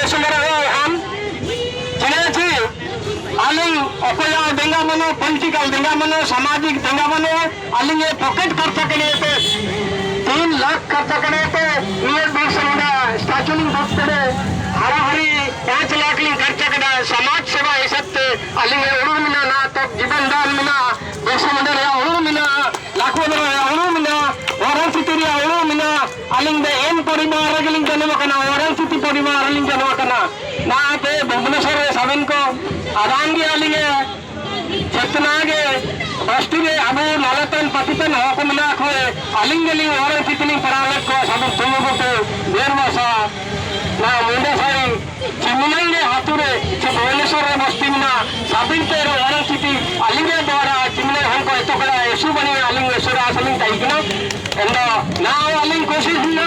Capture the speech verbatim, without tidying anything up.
Sumara ho han, china chi, aling okoya denga mano, political denga mano, samajik denga mano, aling e pocket karcha kene te, teen lakh karcha kene te, niye Birsa Munda statue ling buk pede, harahari panch lakh ling karcha keda, samaj seva hisab te, aling e uru mina na, to jiban dan mina, Birsa Munda re uru mina, Lakho Bera re uru mina, Waran Siti re uru mina, aling de en poribar re ling janam akana, Waran Siti poribar re ling janam akana. Na te Bhubaneswar re sabin ko, adangi aling e, chetna ge, basti re abu nalatan patitan hoku mina ko, aling ge ling Waran Siti ling paralek ko, sabin tuyu butu, bermasa, na munda sai, Chiminai re hature, chi Bhubaneswar re basti mina, sabin te ro Waran Siti, aling e dwara, chiminai hanko eto kala, esu bani aling esu ra sabin taikna, endo, na aling koshish mina,